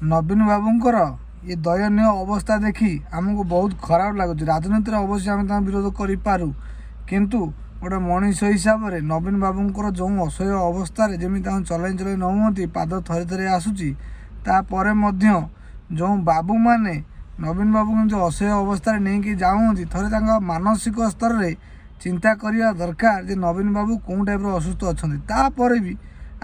ନବୀନ ବାବୁଙ୍କର ଏ ଦୟନୀୟ ଅବସ୍ଥା ଦେଖି ଆମକୁ ବହୁତ ଖରାପ ଲାଗୁଛି। ରାଜନୀତିରେ ଅବଶ୍ୟ ଆମେ ତାଙ୍କ ବିରୋଧ କରିପାରୁ, କିନ୍ତୁ ଗୋଟେ ମଣିଷ ହିସାବରେ ନବୀନ ବାବୁଙ୍କର ଯେଉଁ ଅସହ୍ୟ ଅବସ୍ଥାରେ ଯେମିତି ତାଙ୍କୁ ଚଲେଇ ଚଲେଇ ନେଉଛନ୍ତି, ପାଦ ଥରେ ଥରେ ଆସୁଛି, ତାପରେ ମଧ୍ୟ ଯେଉଁ ବାବୁମାନେ ନବୀନ ବାବୁଙ୍କୁ ଯେଉଁ ଅସହ୍ୟ ଅବସ୍ଥାରେ ନେଇକି ଯାଉଛନ୍ତି, ଥରେ ତାଙ୍କ ମାନସିକ ସ୍ତରରେ ଚିନ୍ତା କରିବା ଦରକାର ଯେ ନବୀନ ବାବୁ କେଉଁ ଟାଇପ୍ର ଅସୁସ୍ଥ ଅଛନ୍ତି। ତାପରେ ବି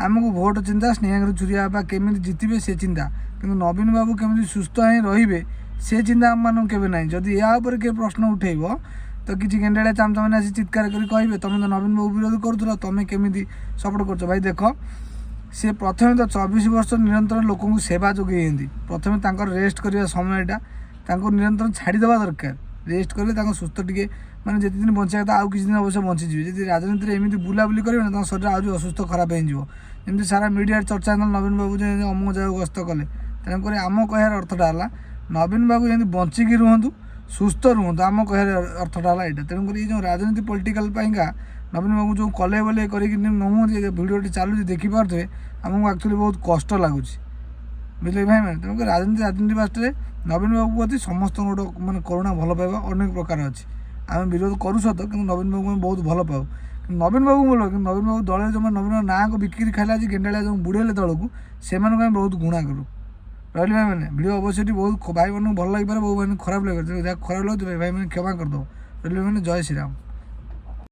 ଆମକୁ ଭୋଟ ଚିନ୍ତା, ସ୍ନେହାଙ୍କର ଛୁରିଆ ବାପା କେମିତି ଜିତିବେ ସେ ଚିନ୍ତା, କିନ୍ତୁ ନବୀନ ବାବୁ କେମିତି ସୁସ୍ଥ ହିଁ ରହିବେ ସେ ଚିନ୍ତା ଆମମାନଙ୍କୁ କେବେ ନାହିଁ। ଯଦି ଏହା ଉପରେ କିଏ ପ୍ରଶ୍ନ ଉଠେଇବ ତ କିଛି ଗେଣ୍ଡାଳିଆ ଚାମଚାମାନେ ଆସି ଚିତ୍କାର କରି କହିବେ, ତମେ ତ ନବୀନ ବାବୁ ବିରୋଧ କରୁଥିଲ, ତମେ କେମିତି ସପୋର୍ଟ କରୁଛ? ଭାଇ ଦେଖ, ସେ ପ୍ରଥମେ ତ 24 ବର୍ଷ ନିରନ୍ତର ଲୋକଙ୍କୁ ସେବା ଯୋଗେଇଛନ୍ତି। ପ୍ରଥମେ ତାଙ୍କର ରେଷ୍ଟ କରିବା ସମୟଟା ତାଙ୍କୁ ନିରନ୍ତର ଛାଡ଼ିଦେବା ଦରକାର। ରେଷ୍ଟ କଲେ ତାଙ୍କ ସୁସ୍ଥ ଟିକେ, ମାନେ ଯେତେ ଦିନ ବଞ୍ଚିବା କଥା ଆଉ କିଛି ଦିନ ଅବଶ୍ୟ ବଞ୍ଚିଯିବେ। ଯଦି ରାଜନୀତିରେ ଏମିତି ବୁଲାବୁଲି କରିବେ ନା, ତାଙ୍କ ଶରୀର ଆହୁରି ଅସୁସ୍ଥ ଖରାପ ହେଇଯିବ। ଯେମିତି ସାରା ମିଡ଼ିଆରେ ଚର୍ଚ୍ଚା ହେଲା ନବୀନ ବାବୁ ଯେ ଅମୁକ ଜାଗାକୁ ଗସ୍ତ କଲେ। ତେଣୁକରି ଆମ କହିବାର ଅର୍ଥଟା ହେଲା, ନବୀନ ବାବୁ ଯେମିତି ବଞ୍ଚିକି ରୁହନ୍ତୁ, ସୁସ୍ଥ ରୁହନ୍ତୁ, ଆମ କହିବାର ଅର୍ଥଟା ହେଲା ଏଇଟା। ତେଣୁକରି ଏଇ ଯେଉଁ ରାଜନୀତି ପଲିଟିକାଲ ପାଇଁକା ନବୀନ ବାବୁ ଯେଉଁ କଲେ ବୋଲେ କରିକି ନେଉଛନ୍ତି, ଏ ଭିଡ଼ିଓଟି ଚାଲୁଛି ଦେଖିପାରୁଥିବେ, ଆମକୁ ଆକ୍ଚୁଆଲି ବହୁତ କଷ୍ଟ ଲାଗୁଛି, ବୁଝିଲେ କି ଭାଇମାନେ? ତେଣୁକରି ରାଜନୀତି ରାଜନୀତି ବାଟରେ, ନବୀନ ବାବୁ ପ୍ରତି ସମସ୍ତଙ୍କ ଗୋଟେ ମାନେ କରୁଣା, ଭଲ ପାଇବା ଅନେକ ପ୍ରକାର ଅଛି। ଆମେ ବିରୋଧ କରୁ ସତ, କିନ୍ତୁ ନବୀନ ବାବୁଙ୍କୁ ଆମେ ବହୁତ ଭଲ ପାଉ। କିନ୍ତୁ ନବୀନ ବାବୁଙ୍କୁ ଭଲ, କିନ୍ତୁ ନବୀନ ବାବୁ ଦଳରେ ଯେଉଁମାନେ ନବୀନ ନାଁକୁ ବିକ୍ରି ଖାଇଲା ଆଜି ଗେଣ୍ଡାଳିଆ ଯେଉଁ ବୁଡ଼େଇଲେ ଦଳକୁ, ସେମାନଙ୍କୁ ଆମେ ବହୁତ ଘୃଣା କରୁ। ରହିଲି ଭାଇମାନେ। ଭିଡ଼ିଓ ଅବଶ୍ୟ ଏଠି ବହୁତ ଭାଇମାନଙ୍କୁ ଭଲ ଲାଗିପାରେ, ବହୁ ଭାଇମାନଙ୍କୁ ଖରାପ ଲାଗିପାରେ। ଯାହା ଖରାପ ଲାଗୁଥିବ ଭାଇମାନେ କ୍ଷମା କରିଦେବ। ରହିଲି ଭାଇମାନେ, ଜୟ ଶ୍ରୀରାମ।